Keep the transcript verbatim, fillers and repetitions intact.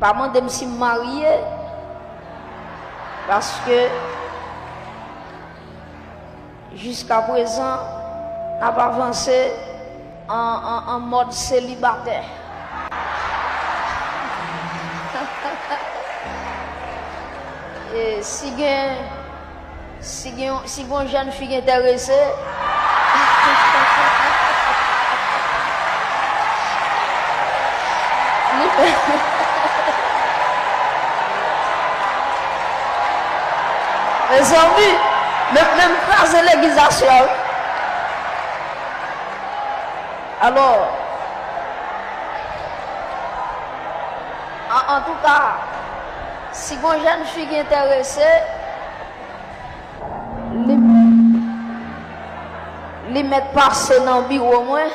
Pa mande m si m marye, paske jiskaprezan n ap avanse an, an, an mòd selibatè. E si gen Si gen, si gen yon jèn fi ki enterese, li fè. Mezanmi, men, men m kraze legliz aswè a, wi. Alò, an, antouka, si gen yon jèn fi ki enterese, li, li mèt pase nan biwo mwen.